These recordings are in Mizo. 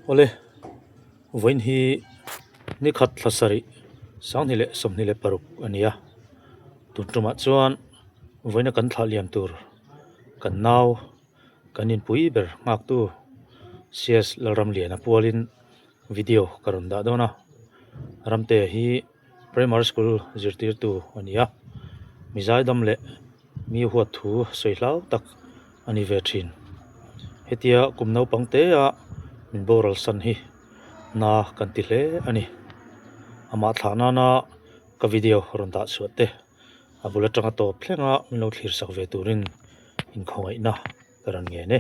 Awle, vawiin hi ni khat thla sarih 2026 a ni a, tun tumah chuan vawiina kan thlah lian tur kan nau kan inpui ber nghaktu CS Lalramliana pualin video ka rawn dah dawn a, Ramtea hi Primary School zirtirtu a ni a, mi zaidam leh mi huat thu sawi hlau tak a ni ve thin. Hetia kum naupang te a min boral san hi na kan ti hle a ni. Amah thlah nana ka video rawn dah chhuah te a bul atanga tawp thlenga min lo thlir sak ve turin inkhawngaihna ka rawn ngen e.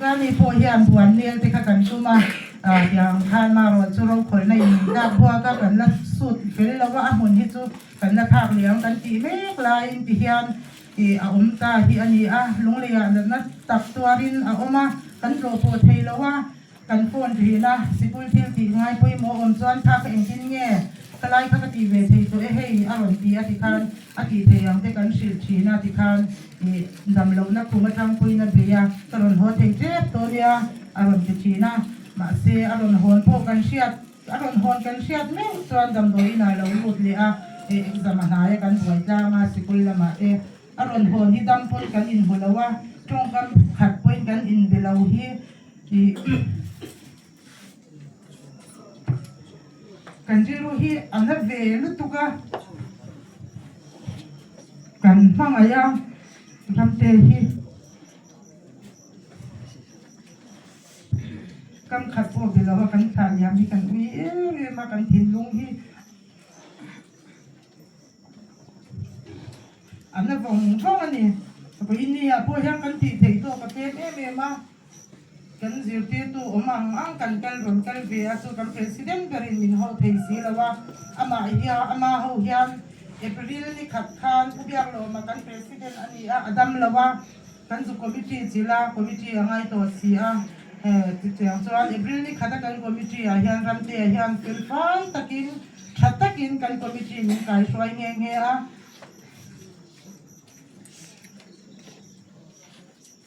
Kani pawh hian buan nel te kha kan tum a, tiang khan marawh chu rokhawlhna in min tlak buak a, kan la sut fel lo a, a hmun hi chu kan la phak liang kan tih mek laiin ti hian ih a awm ta hi a ni a, lungleiah natna tak tuarin a awm a, kan tlawh pawh thei lo a. Kan phone thin a, sikul thil tih ngai pawimawh awm chuan kha ka engtin nge ka lai kha ka tih ve thei tawh e hei a rawn ti a tikhan a tih thei ang te kan hrilh thin a tikhan ih dam lohna khum atang puiin a bei a ka rawn haw thei tep tawh nia a rawn ti thin a mahse a rawn hawn pawh kan hriat a rawn hawn kan hriat meuh chuan damdawi inah lo lut leh a eh exam a hnai a kan buai tlang a sikul lamah te a rawn hawn hi dam pawn kan inhmu lo a tawngkam khat pawhin kan inbe lo hi. Kan rilru hi a la ve lutuk a, kan hmangaih a ramte hi kam khat pawh be lo a kan thlah liam hi kan ui em em a kan thinlung hi. A na vawng vawng a ni. Vawinia pawh hian kan tih theih tawk a tlem em em a, kan zirtirtu awm ang ang kan kal rawn kal ve a chu kan President berin min hawh thei si lo a, amah hian ama ho hian April ni khat khan Pu Biaklawma kan President a ni a, a dam lo a, kan zu committee chilh a, committee a ngai tawh si a, he chutiang chuan April ni khata kan committee ah hian Ramtea hian felfai takin Tha takin kan committee min kaihruai nghe nghe a,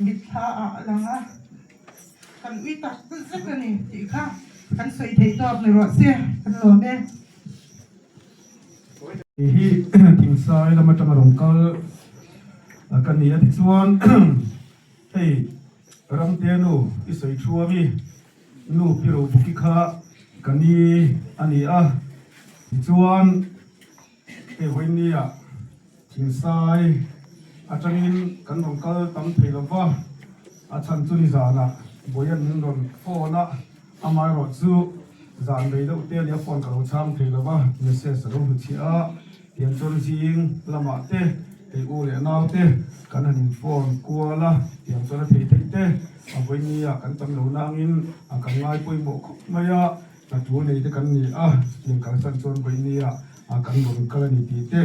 mitthla ah a lang a, kan ui tak zet a ni tih kha kan sawi thei tawk ni rawh se, kan lawm e. Hei hi Thingsai lam atanga rawn kal ka ni a tichuan hei Ramte nu i sawi thu a mi. Nu Pi Robuki kha ka ni a ni a, tichuan hei Vawinia Thingsai atangin kan rawn kal tam thei lo va, a chhan chu nizanah Bawian min rawn phone a, amaherawh chu zan rei deuh te a nia phone ka lo chhang thei lo va, message a lo hmu chhiah a. Tiang chuan zing lamah te hei u leh nau te kan han in phone kual a, tiang chuan a thei theih te a vawinia kan tam lo nangin a kan ngai pawimawh khawp mai a, hna tul nei te kan ni a, chutiang kalsan chuan vawinia kan rawn kal a ni tih te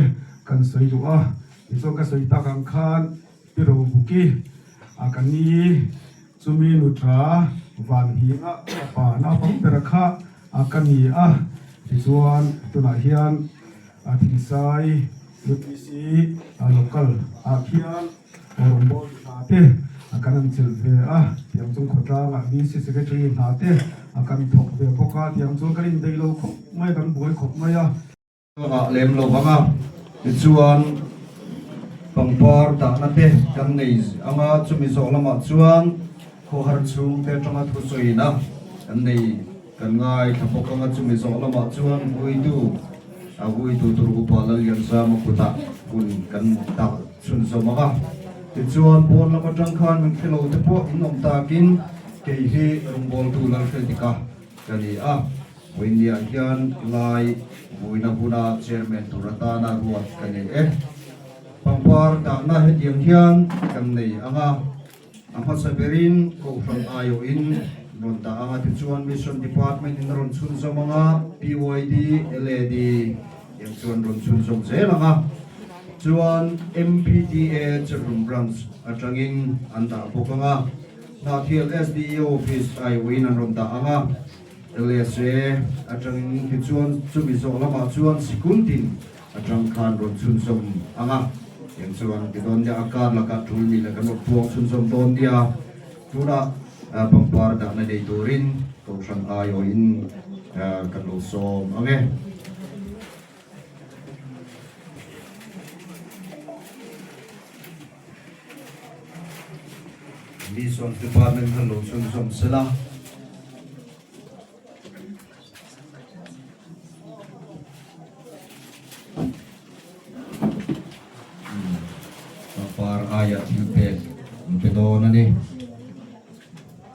kan sawi duh a, tichuan ka sawi tak ang khan Pi Robuki. Ka ni chumi nuṭa van hninga fapa naupang bera kha ka ni a, tichuan tunah hian Thingsai UPC local ah khian rawngbâwl hna te kan han chelh ve a, tiang chung khawtlangah VC Secretary hna te kan thawk ve bawk a, tiang chuan kan indaih lo khawp mai a, kan buai khawp mai a. Chungah lem lo vang a, tichuan pangpar dahna te kan nei ang a, chumi zawh lamah chuan khawhar chhungte atanga thusawiin a kan nei kan ngaithla bawk ang a, chumi zawh lamah chuan vuitu a vuitu tur upa Lallianzama kutah hun kan dah chhunzawm ang a, tichuan pawn lam atang khan min hrelo te pawh in awm takin kei hi rawngbawltu Lalhretika ka ni a. Vawinia hian lai vuina huna chairman tur atana ruat ka nei e. Pangpar dahna hetiang hian kan nei ang a, a hmasa berin Kohhran aiawhin rawn dah ang a, tichuan Mission Department in a rawn chhunzawm ang a, PYD, LAD tiang chuan rawn chhunzawm zel ang a, chuan MPTA Chhunhum Branch atangin an dah bawk ang a, Hnahthial SDE Office aiawhin an rawn dah ang a. LSA atangin tichuan chumi zawh lamah chuan sikul tin atang khan rawn chhunzawm ang a, eng chuan ti dawn nia a kar lakah tul ni leh kan rawn puang chhunzawm dawn nia, tunah pangpar dahna nei turin Kohhran aiawhin kan lo sawm ang e. Mission Department khan lo chhunzawm sela. Pangpar aia thil pek an pe dawn a ni.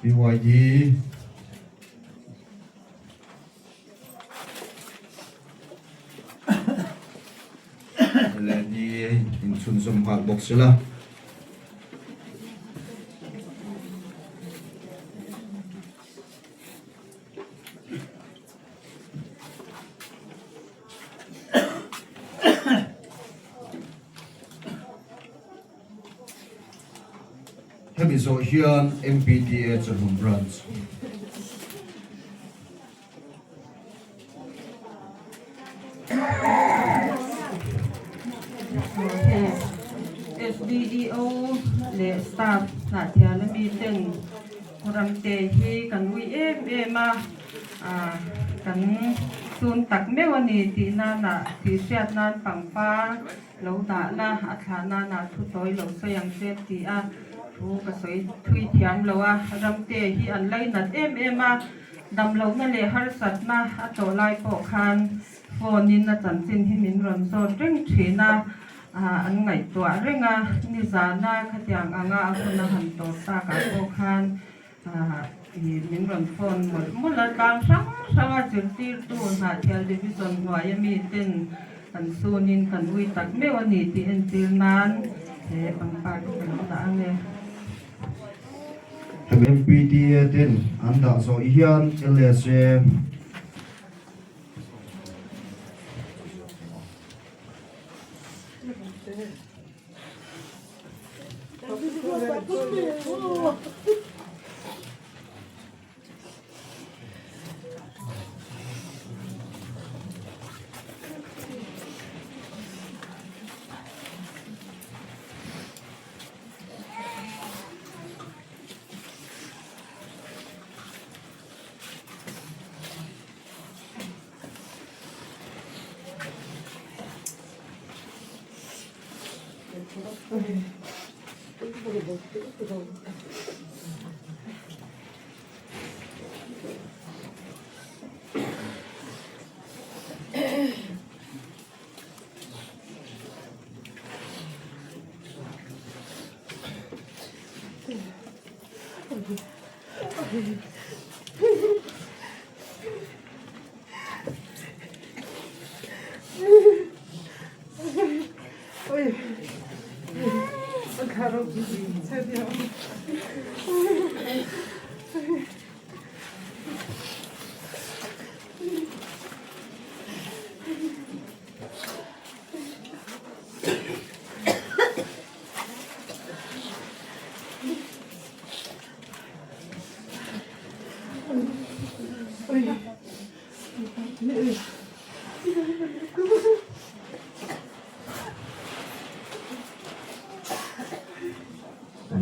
PYD Leh ni inchhunzawm nghal bawk sela. Hemi zawh hian MPTA Chawhlum Branch. SDEO leh staff hnahthial ami ten Ramte hi kan ui em em a, kan sun tak meuh a ni tih nana tih hriat nan pangpar lo dah la, a thlah nana thu tawi lo sawi ang che ti a thu ka sawi thui thiam lo a, Ramte hi an lainat em em a. Damlohna leh harsatna a tawh lai pawh khan phone in a chanchin hi min rawn zawt reng thin a, an ngaihtuah reng a, nizana khatiang anga a hun a han tawp takah pawh khan min rawn phone mawlh mawlh a, tlang hrang hranga zirtirtu Hnahthial Division hnuaia miten kan sunin kan ui tak meuh a ni tih entir nan he pangpar hi ka lo dah ang e. MPTA ten an dah zawh hian LSA.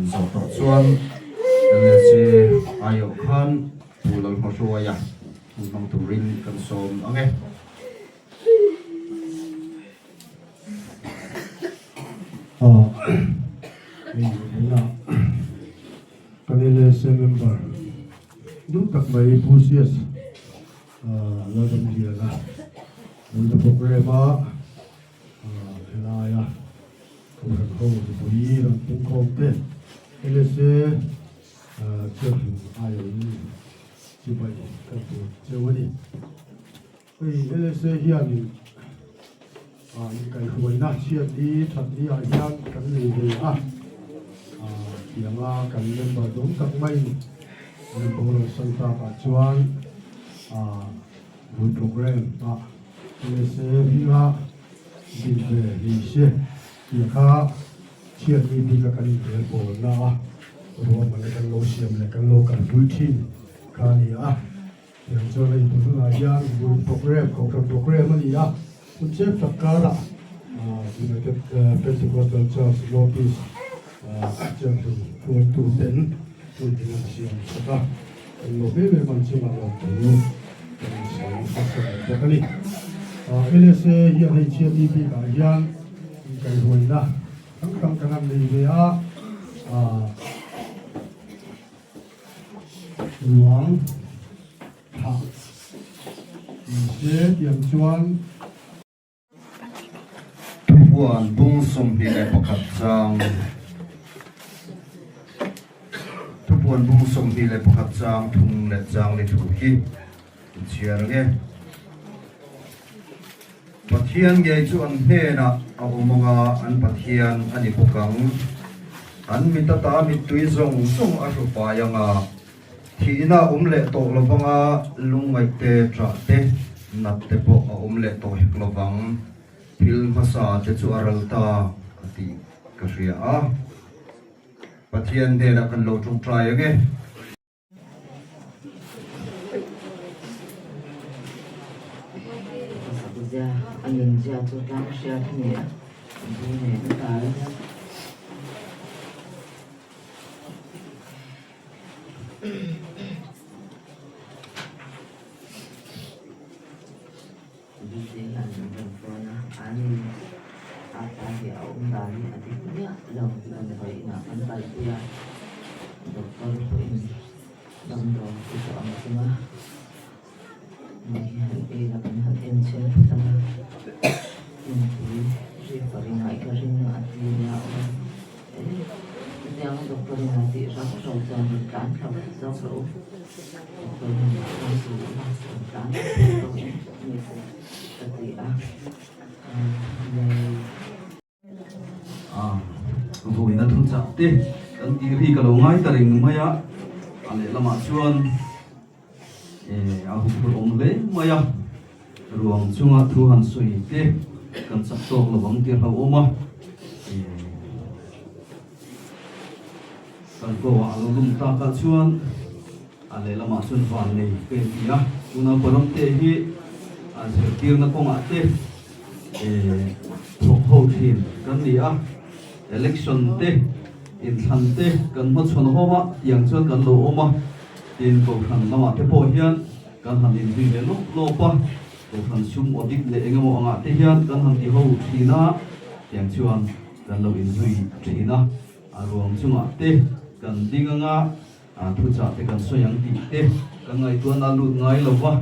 han zawh tawh chuan LSA aiawh khan Pu Lalhmahruaia hun hmang turin kan sawm ang e. Hei tunah kan LSA member duh tak mai Pu CS Lalramliana Buina programme a helaia Kohhran ho mipui rawn pungkhawm te LSA Chairman aiawhin chibai kan tur cheu a ni. Hei LSA hianin inkaihhruaina chhiatni thatni ah hian kan nei ve a, tianga kan member dawm tak maiin an boral san takah chuan vui programme ah LSA hminga din ve ni se tih kha chhiatni bika kan inrel bawlna a ruahmanna kan lo siam leh kan lo kalpui thin kha a ni a. Tiang chuan hei tun hunah hian group programme, kohhran programme a ni a, hun chep tak karah United Pentecostal Church North East Thianghlim hruaitu ten hun hi an siam sak a, kan lawm em em an chungah lawmthu kan insawi hmasa ve bawk a ni. LSA hian hei chhiatni bikah hian inkaihruaina hrang hrang kan han nei ve a, Ruang thlah ni se tiang chuan. Thupuan bung 21 chang Thupuan bung 21 chang thum leh chang li thu hi inchhiar ang e. Pathian ngei chu an hnenah a awm ang a, an Pathian a ni bawk ang. An mit ata mittui zawng zawng a hru fai ang a, thihna a awm leh tawh lo vang a, lungngaih te, ṭah te, nat te pawh a awm leh tawh hek lo vang. Thil hmasa te chu a ral ta a tih ka hria a. Pathian hnenah kan lo ṭawngṭai ang e. Zia a nun zia chu tlang hriat a ni a, bu nen a tal. Bj hian min rawn phone a, an a pa hi a awm dan hi a dik miah lo damdawi inah kan kalpui a, doctor pawhin damdawi ti tawh ang chunga mi hi han ei la kan han en chhin phawt ang a, hmunpui river in ngaih ka ring a ti nia aw Hetiang doctor in a tih hrang hrang chuan rawn tlan thla vat zawk rawh u. Doctor hnenah chuan ti ila rawn tlan thla vat zawk eng pawh ni se ka ti a. A vawiin a thu chak te kan tih ri ka lo ngai ta reng mai a, a lehlamah chuan a huphurh awm hle mai a, ruang chunga thu han sawi te kan chak tawk lo ang tih a hlauhawm a, kan ko ah a lo lum tak ah chuan a lehlamah chuan van nei ka inti a, tuna param te hi a zirtirna kawngah te thawk ho thin kan ni a, election te inthlan te kan hmachhawn ho a tiang chuan kan lo awm a. Tin, Kohhran lamah te pawh hian kan han inzui ve lawp lawp a, Kohhran sum audit leh eng emaw angah te hian kan han ti ho thin a, tiang chuan kan lo inzui thin a, a ruang chungah te kan ding ang a, thuchah te kan sawi ang tih te kan ngaihtuahna lut ngai lo va,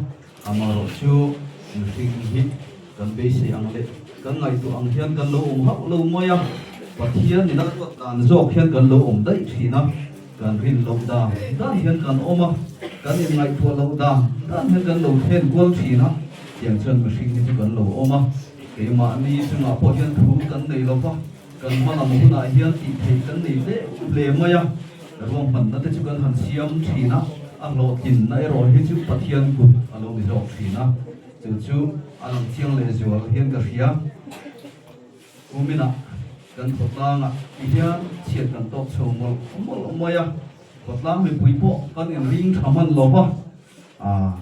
amaherawh chu mihring hi kan beisei ang leh kan ngaihtuah ang hian kan lo awm hauh lo mai a, Pathian in a ruat dan zawk hian kan lo awm daih thin a. Kan rin loh dan dan hian kan awm a, kan inngaihtuah loh dan dan hian kan lo thlen kual thin a, tiang chuan mihring hi chu kan lo awm a, keimahni chungah pawh hian thu kan nei lo va, kan hma lam hunah hian tih theih kan nei hle hle mai a, ruahmanna te chu kan han siam thin a, a hlawhtlinna erawh hi chu Pathian kut a lo ni zawk thin a, chu chu a lang chiang lehzual hian ka hria. Kuminah kan khawtlangah ti hian chhiat kan tawk chho mawlh mawlh mai a, khawtlang mipui pawh kan inring tha hman lo va, ah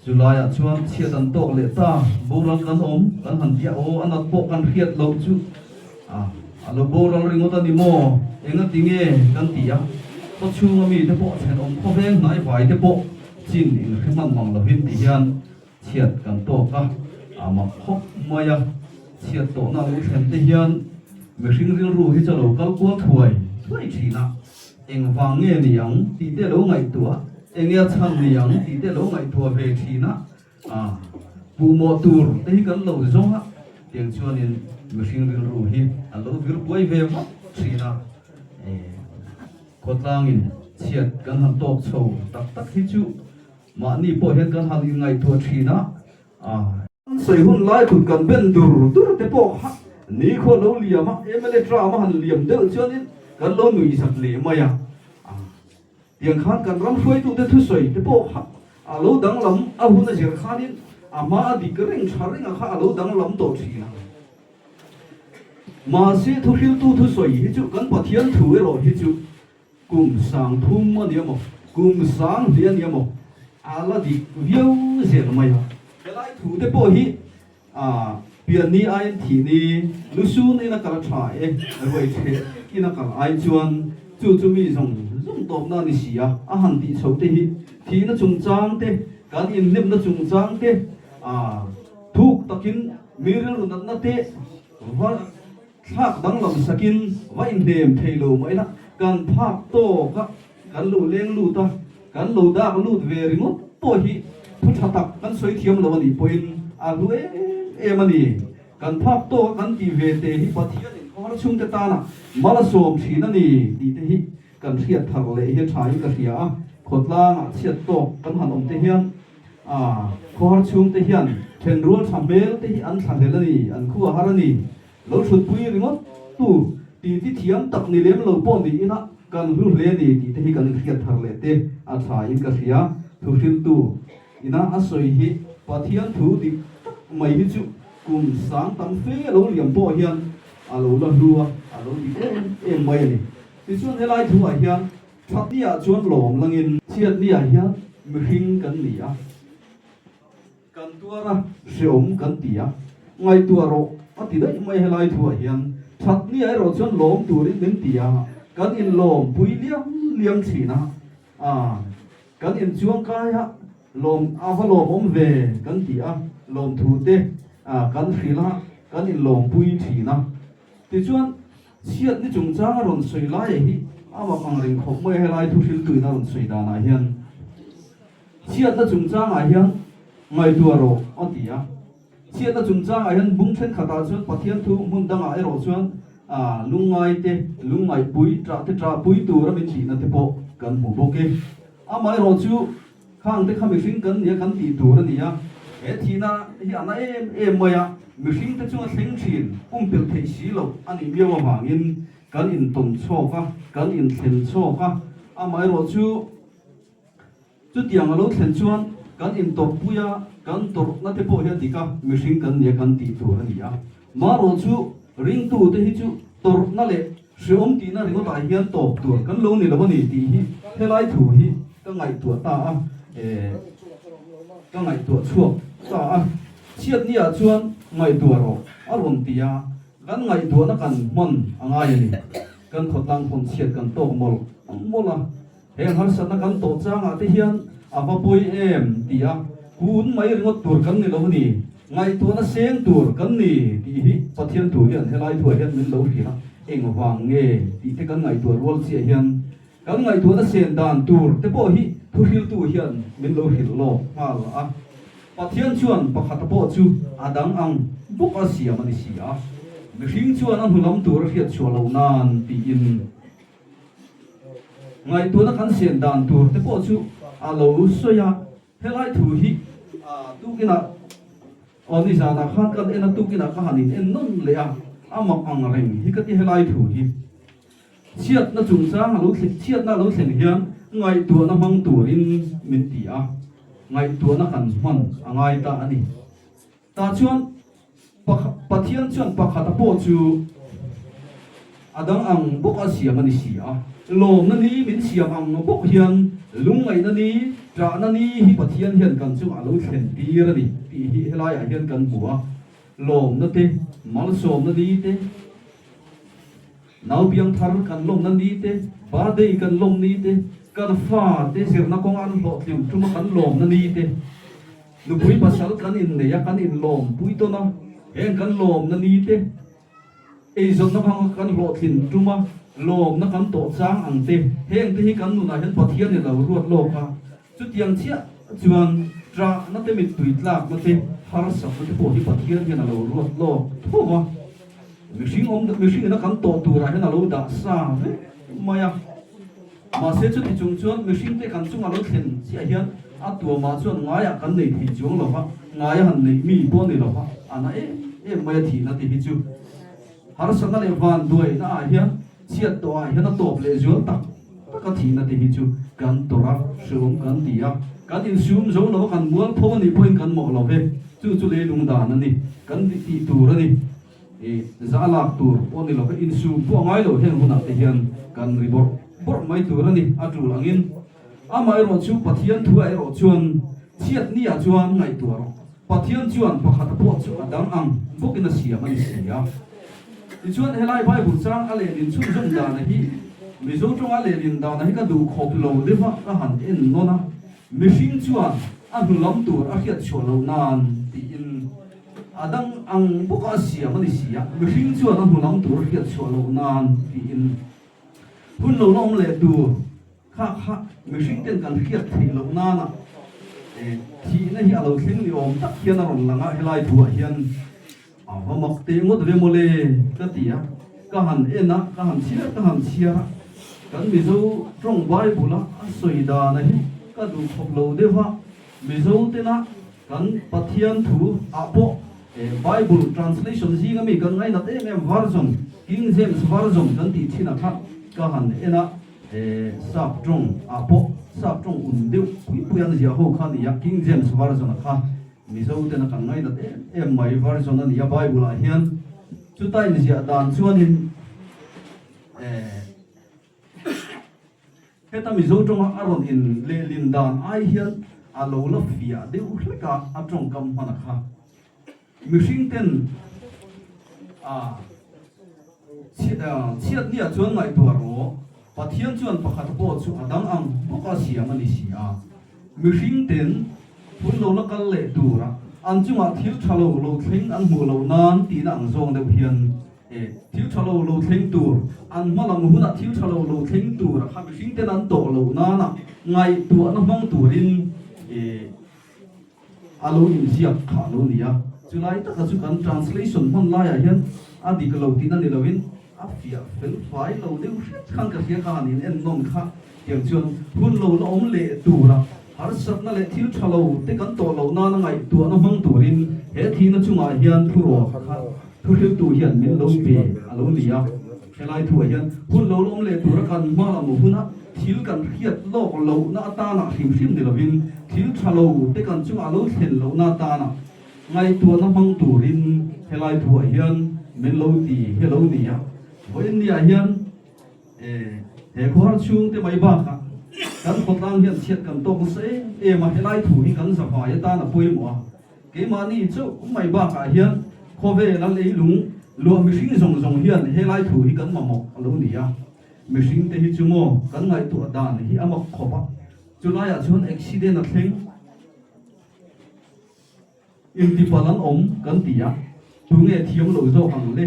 chulaiah chuan chhiat an tawk leh ta, boral kan awm kan han biah aw a nat pawh kan hriat loh chu ah. A lo boral ringawt a ni maw? Engati nge kan ti a? Khaw chhunga mite pawh thenawm khawveng hnai vai te pawh chin inhre hman mang lovin ti hian chhiat kan tawk a, a mak khawp mai a. Chhiat tawhna lo thlen te hian mihring rilru hi chu a lo kal kual thuai thuai thin a, engvang nge ni ang tih te lo ngaihtuah, enge a chhan ni ang tih te lo ngaihtuah ve thin a. A puhmawh tur te hi kan lo zawng a, tiang chuanin mihring rilru hi a lo vir buai ve vak thin a, khawtlangin chhiat kan han tawk chho tak tak hi chu mahni pawh hian kan han inngaihtuah thin a, a. Sawi hun lai kut kan ben dur dur te pawh kha nikhua lo liam a, mla tram a han liam deuh chuanin kan lo nuih zat leh mai a. Tiang khan kan ram hruaitute thusawi te pawh kha a lo danglam a hun a zir khanin a hma a dik reng tha renga kha a lo danglam tawh thin a. Mahse thuhriltu thusawi hi chu kan Pathian thu erawh hi chu kum sang thum a nia maw, kum sang hnih a nia maw a la dik viau zel mai a. Helai thu te pawh hi A pian ni aiin thih ni lusun in a kal a tha e, ruai chhe in a kal ai chuan chu chu mi zawng zawng tawpna a ni si a, a han tih chho te hi thihna chungchang te, kan inhnemna chungchang te, a thuk takin mi rilru natna te va thlak danglam sakin va inhnem thei lo mai la, kan phak tawk a, kan lo leng lut a, kan lo dak lut ve ringawt pawh hi thu tha tak kan sawi thiam lo a nih pawhin a hlu em em a ni. Kan phak tawk a kan tih ve te hi Pathianin khawhar chhungte tana mal a sawm thin a ni tih te hi kan hriat thar leh hi a tha in ka hria a, khawtlangah chhiat tawk kan han awm te hian a khawhar chhungte hian thenrual tha hmel te hi an thlahlel a ni, an khua har a ni. Lo hrutpui ringawt tu ti ti thiam tak ni lem lo pawh ni ila kan hlu hle ni tih te hi kan inhriat thar leh te a tha in ka hria. Thuhriltu ina a sawi hi Pathian thu dik tak mai hi chu kum sang tam fe lo liam pawh hian a lo la hlu a, a lo dik em em mai a ni. Tichuan helai thu ah hian thatni ah chuan lawm langin chhiatni ah hian mihring kan ni a. Kan tuar a, hreawm kan ti a, ngaihtuah rawh a ti daih mai helai thuah hian that ni ah erawh chuan lawm turin min ti a, kan inlawm pui liam liam thin a, aa kan inchuang kai a, lawm a va lawmawm ve kan ti a, lawmthu te kan hrilh a, kan inlawm pui thin a. Tichuan chhiat ni chungchang a rawn sawi lai hi a mak ang reng khawp mai a helai thu hriltuin a rawn sawi danah hian. Chhiatna chungchangah hian ngaihtuah rawh a ti a. Chhiatna chungchangah hian bung thenkhatah chuan Pathian thu hmun dangah erawh chuan lungngai te, lungngaihpui, ṭah te ṭahpui tura min tihna te pawh kan hmu bawk e. Amaherawh chu khang te kha mihring kan nia kan tih tur a ni a. He thihna hi a na em em mai a, mihring te chunga thleng thin pumpelh theih si loh a nih miau avangin kan intawn chhawk a, kan inthlen chhawk a. Amaherawh chu. Chutiang a lo thlen chuan kan intawrhpui a, kan tawrhna te pawh hi a dik a, mihring kan nia kan tih tur a ni a. Marawh chu ringtute hi chu tawrhna leh hreawm tihna ringawtah hian tawp tur kan lo ni lo a ni tih hi helai thu hi ka ngaihtuah ta a, eh ka ngaihtuah chhuak ta a. Chhiatni ah chuan ngaihtuah rawh a rawn ti a, kan ngaihtuahna kan hman a ngai a ni. Kan khawtlang pawn chhiat kan tawk mawlh mawlh a. Heng harsatna kan tawh changah te hian a va pawi em ti a, kun mai ringawt tur kan ni lo a ni, ngaihtuahna seng tur kan ni tih hi Pathian thu hian helai thuah hian min lo hrilh a, engvang nge tih te kan ngaihtuah rual chiah hian kan ngaihtuahna sen dan tur te pawh hi thuhriltu hian min lo hrilh lawk nghal a. Pathian chuan pakhata pawh chu a dang ang bawk a siam a ni si a, mihring chuan a hnu lam tur a hriat chhuah loh nan tiin. Ngaihtuahna kan siam dan tur te pawh chu a lo sawi a, helai thu hi tukinah aw nizanah khan kan en a, tukinah ka han in en nawn leh a, a mak ang reng hi ka ti helai thu hi. Chhiatna chungchang a lo thlen chhiatna a lo thlen hian ngaihtuahna hmang turin min ti a, ngaihtuahna kan hman a ngai ta a ni. Tah chuan Pathian chuan pakhata pawh chu a dang ang bawk a siam a ni si a. Lawmna ni min siam ang bawk hian lungngaihna ni, ṭahna ni hi Pathian hian kan chungah a lo thlen tir a ni tih hi helaiah hian kan hmu a. Lawmna te, malsawmna ni te. Nau piang thar kan lawmna ni te, birthday kan lawm ni te, kan fa te zirna kawnga an hlawhtling tuma kan lawmna ni te, nupui pasal kan inneih a kan inlawmpui tawn a, heng kan lawmna ni te, eizawnna hmanga kan hlawhtlin tuma lawmna kan tawh chang ang te, heng te hi kan nunah hian Pathian in lo ruat lawk a, chutiang chiah chuan ṭahna te mittui tlakna te harsatna te pawh hi Pathian hian a lo ruat lawk tho va. Mihring awm mihring ina kan tawh turah hian a lo dah sa vek mai a. Mahse chuti chung chuan mihringte kan chunga lo thlen chiah hian a tuamah chuan ngaiah kan nei thei chuang lo va, ngai a han neih mi pawh a ni lo va, a na em em mai a thihna te hi chu. Harsatna leh vanduaina ah hian chhiat tawh ah hian a tawp leh zual tak tak a thihna te hi chu kan tawrh a, hreawm kan ti a, kan insum zo lo a, kan mualpho a nih pawhin kan mawh lo ve, chu chu leilung dan a ni, kan tih tur a ni. I za lak tur pawh ni lo ka insum pawh a ngai lo heng hunah te hian kan ri bawrh bawrh mai tur a ni a tul angin amaherawh chu Pathian thu ah erawh chuan chhiat ni ah chuan ngaihtuah rawh Pathian chuan pakhata pawh chu a dang ang bawkin a siam a ni si a tichuan helai Bible chang a lehlin chhunzawm dana hi Mizo tawnga lehlin dana hi ka duh khawp lo deuh a ka han en nawn a mihring chuan a hnu lam tur a hriat chhuah loh nan tiin A dang ang bawka a siam a ni si a, mihring chuan a hnu lam tur hriat chhuah loh nan tiin hun lo la awm leh tur kha kha mihring ten kan hriat theih loh nana thihna hi a lo thleng ni awm tak hian a rawn lang a, helai thuah hian a va mak teh ngawt ve mawle ka ti a, ka han en a, ka han chhiar ka han chhiar a, kan Mizo tawng Bible a a sawi dana hi ka duh khawp lo deuh a, Mizo tena Kan Pathian thu ah pawh Bible translation zinga mi kan ngainat em em version, King James Version kan tih thin a kha ka han en a, sap tawng ah pawh sap tawng un deuh pui pui an ziah ho kha a ni a, King James Version a kha Mizo tena kan ngainat em em mai version a ni a Bible ah hian chuta inziah dan chuanin Heta Mizo tawnga a rawn in lehlin dan ai hian a lo la fiah deuh hlek a, a tawngkam hman a kha. Mihring ten a chhiat nia chuan ngaihtuah rawh, Pathian chuan pakhat pawh chu a dang ang bawk a siam a ni si a. Mihring ten hun lo la kal leh tura an chungah thil tha lo lo thleng an hmuh loh nan tihna ang zawng deuh hian E, thil tha lo lo thleng tur, an hma lam hunah thil tha lo lo thleng tur a kha mihring ten an tawh loh nana ngaihtuahna hmang turin e, a lo inziak kha a lo ni a. Chulai taka chu kan translation hman laiah hian a dik lo tihna ni loin a fiah fel fai lo deuh hret khan ka hria kha han in en nawn kha tiang chuan hun lo la awm leh tura harsatna leh thil tha lo te kan tawh loh nana ngaihtuahna hmang turin he thihna chungah hian thuruak kha Thuhriltu hian min lo pe a lo ni a, helai thuah hian hun lo la awm leh tura kan hma lam huna thil kan hriat lawk lohna atana hrim hrim ni lovin thil tha lo te kan chungah lo thlen lohna atana ngaihtuahna hmang turin helai thuah hian min lo ti hi a lo ni a. Vawiin niah hian he khawhar chhungte mai bakah kan khawtlang hian chhiat kan tawk nasa em em a, helai thu hi kan zavai atan a pawimawh a. Keimahni chauh mai bakah hian khawvel a leilung luah mihring zawng zawng hian helai thu hi kan mamawh a lo ni a. Mihring te hi chu maw kan ngaihtuah dan hi a mak khawp a, chulaiah chuan accident a thleng intipal an awm kan ti a, tunge thiam lo zawk ang le,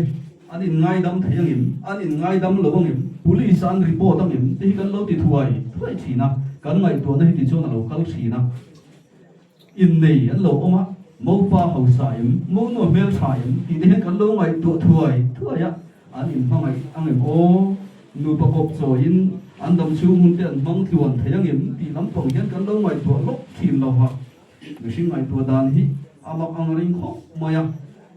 an inngaidam thei angem, an inngaidam lo angem, police an report angem te hi kan lo ti thuai thuai thin a, kan ngaihtuahna hi tichuan a lo kal thin a. Innei an lo awm a, Mopa hausa em, Monuah hmeltha em tih te hian kan lo ngaihtuah thuai thuai a, an inhmangaih ang em aw, nupa kawp chawiin an dam chhung hun te an hmang tluan thei ang em tih lampang hian kan lo ngaihtuah lawk thin lo va, mihring ngaihtuah dan hi a mak ang ring khawp mai a,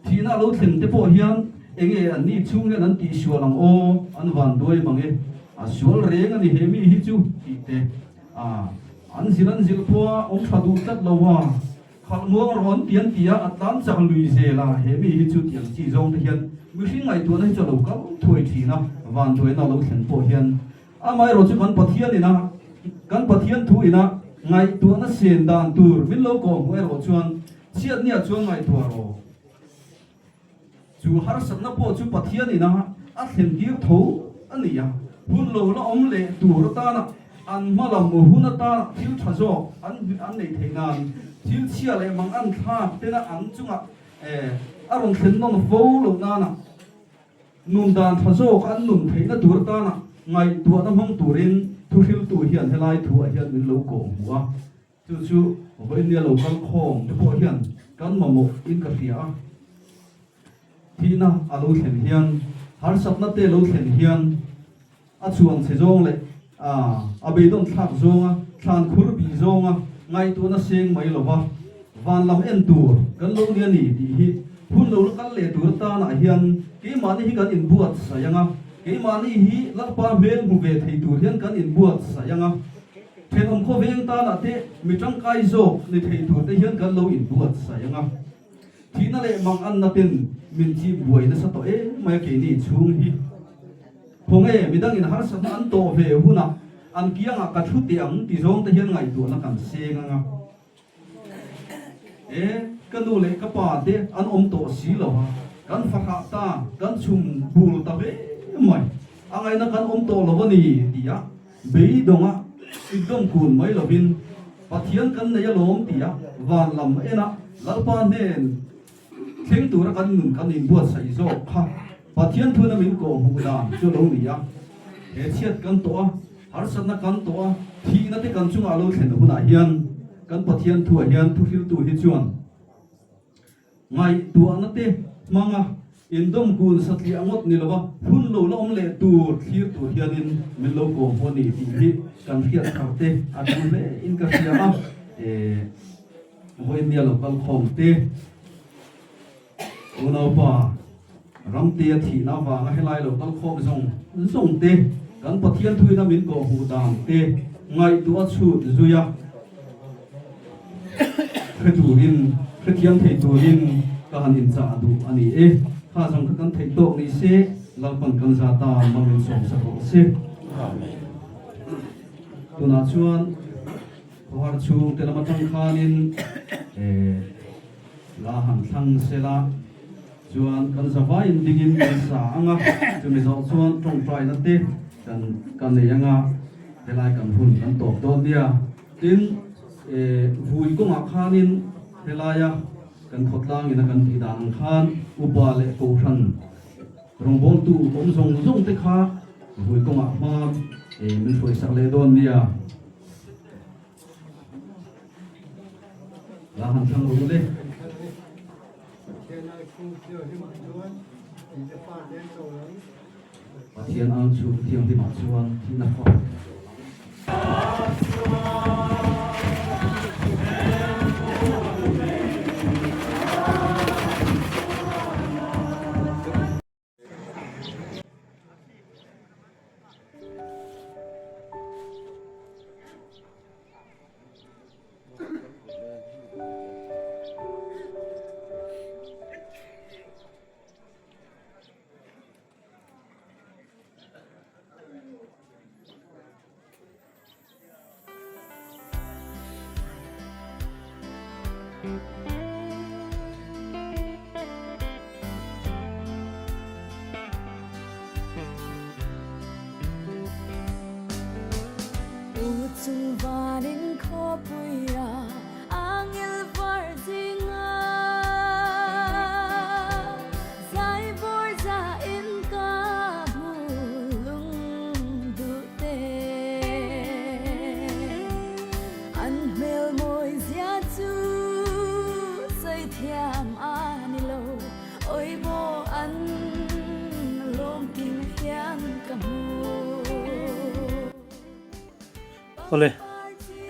thihna a lo thlen te pawh hian enge an ni chhung hian an tihsual ang aw, an vanduai mang e, a sual reng a ni he mi hi chu tih te. A, an zil an zil khua awm tha duh tlat lo a, khalh muang rawh an ti an ti a, a tlan chak lui zel a, he mi hi chu tiang chi zawng te hian mihring ngaihtuahna hi chu a lo kal thuai thin a, vanduaina a lo thlen pawh hian amaherawh chu kan Pathian ina kan Pathian thu ina ngaihtuahna sen dan tur min lo kawh hmuh erawh chuan chhiatniah chuan ngaihtuah rawh. Chu harsatna pawh chu Pathian ina a thlen tir tho. a ni a, hun lo la awm leh tur atana an hma lam hun atana thil tha zawk an an neih theih nan thil chhia leh mang an thlak tena an chungah a rawn thlen nawn fo loh nana Nun dan tha zawk an nun theihna tur atana ngaihtuahna hmang turin thuhriltu hian helai thuah hian min lo kawh hmu a, chu chu vawinia lo kal khawm te pawh hian kan mamawh in ka hria a. Thihna a lo thlen hian, harsatna te lo thlen hian A chuang chhe zawng leh a beidawn thlak zawnga thlan khur bih zawnga ngaihtuahna seng mai lova van lam en tur kan lo ni a ni tih hi hun lo la kal leh tur atanah hian keimahni hi kan inbuatsaih ang a, keimahni hi Lalpa hmel hmu ve thei tur hian kan inbuatsaih ang a, thenawm khawveng tanah te mi tangkai zawk ni thei tur te hian kan lo inbuatsaih ang a. Thihna leh mang anna ten min chip buai nasa tawh em mai a keini chhung hi. Khawnge midangin harsatna an tawh ve hunah an kiangah ka thu teh ang ti zawng te hian ngaihtuahna kan seng anga. E, ka nu leh ka pa te an awm tawh si lo a, kan fahrah ta, kan chhum bul ta hle mai. A ngaihna kan awm tawh lo a ni tia Beidawnga indawm kun mai lovin Pathian kan nei alawm tia van lam ena Lalpa hnen thleng tura kan nun kan inbuatsaih zawk kha Pathian thuna min kawh hmuh dan chu lo ni a. He chhiat kan tawh a, harsatna kan tawh a, thihna te kan chungah lo thlen hunah hian kan Pathian thuah hian thuhriltu hi chuan Ngaihtuahna te hmanga indawm kun satliah ngawt ni lova hun lo la awm leh tur thlir tur hianin min lo kawm haw ni tih hi kan hriat thar te a tul hle in ka hria a. Vawiinnia lo kal khawm te unaupa Ramtea thihna avanga helai lo kal khawm zawng zawng te kan Pathian thuina min kawh hmuh dan te ngaihtuah a chhut zui a. Hre turin, hrethiam thei turin ka han inchah duh a ni e. Kha zawng kha kan theih tawk ni se, Lalpan kan za ta malin sawmsak rawh se. Amen. Tunah chuan khawhar chhung te lam atang khanin la han thlang sela chuan kan zavaiin dingin kan sa ang a, chumi zawh chuan tawngtaina te kan ka nei ang a, helai kan hun kan tawp dawn nia. Tin, vui kawngah khanin helaia kan khawtlangin a kan tih dan ang khan upa leh kohhran rawngbawltu awm zawng zawng te kha vui kawngah hma min hruaisak leh dawn nia. La han thlang ru le. Pathian ang chu thianghlimah chuan thihna fa. Awle,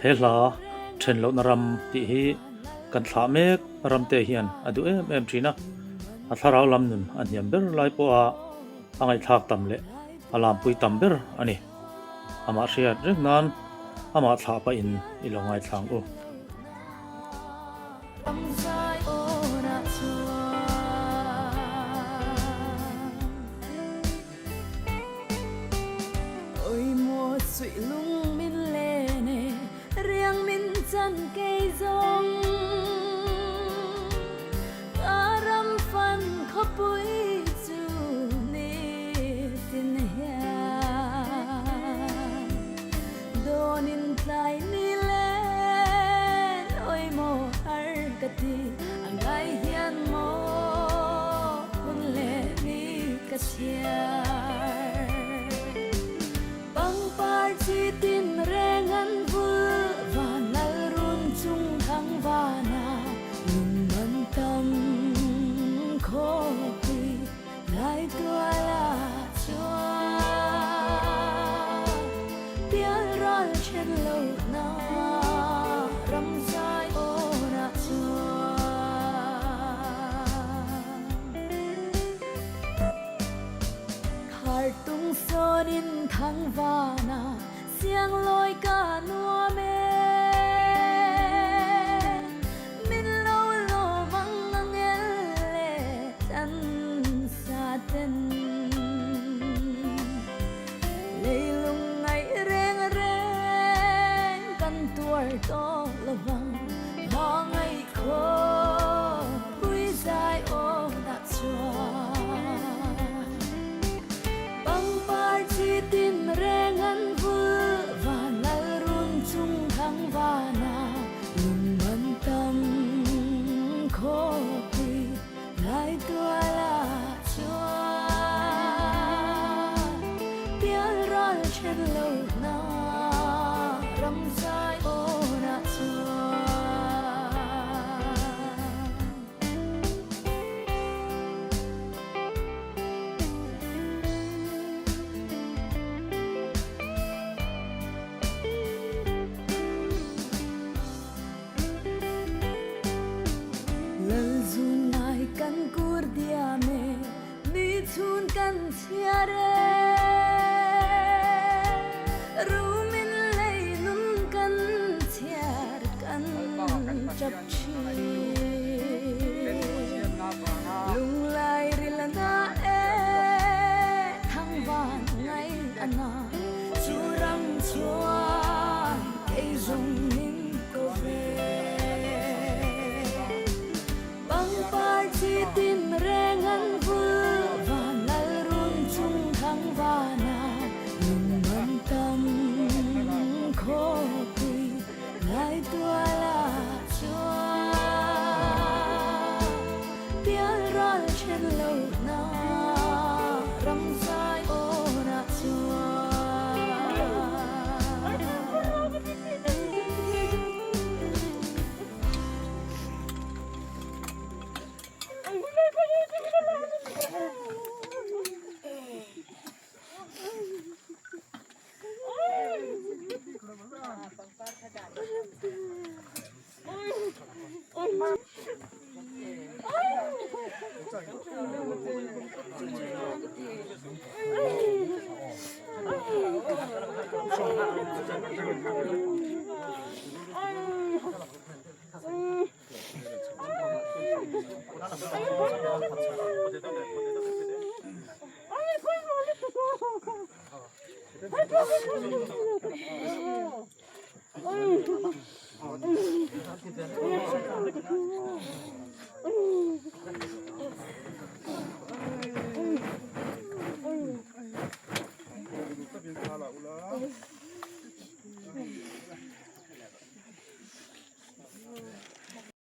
he hla then lohna ram tih hi kan thlah mek ramte hian a duh em em thin a, a thlarau lam nun a hniam ber lai pawha a ngaihthlak tam leh a lampui tam ber a ni. Amah hriat reng nan amah thlah pahin i lo ngaithla ang u. then lo na ram zai awnah chuan. Khar tung sawnin thang vana siang lawi ka nuam e. Min lo lawm ang angel leh tan sa ten. Leilung ngaih reng reng kan tuar tawh lovang hmangaih khawpui zai awnah chuan pangpar chi tin reng an vul van lal run chung thang vana lung man tam khawpui lai tualah chuan pial ral then lo na ram zai awnah chuan. Lalzunai kan kur diam e, ni chhun kan chhiar e. Rumin lei nun kan chhiar kan chap thin. Lunglai ril a na e, thangvan ngai a na. Chu ram chuan kei zawng min ko ve. Pangpar chi tin reng an vul van lal run chung thang vana lung man tam khawpui lai tualah chuan pial ral then lo na ram zai awnah chuan.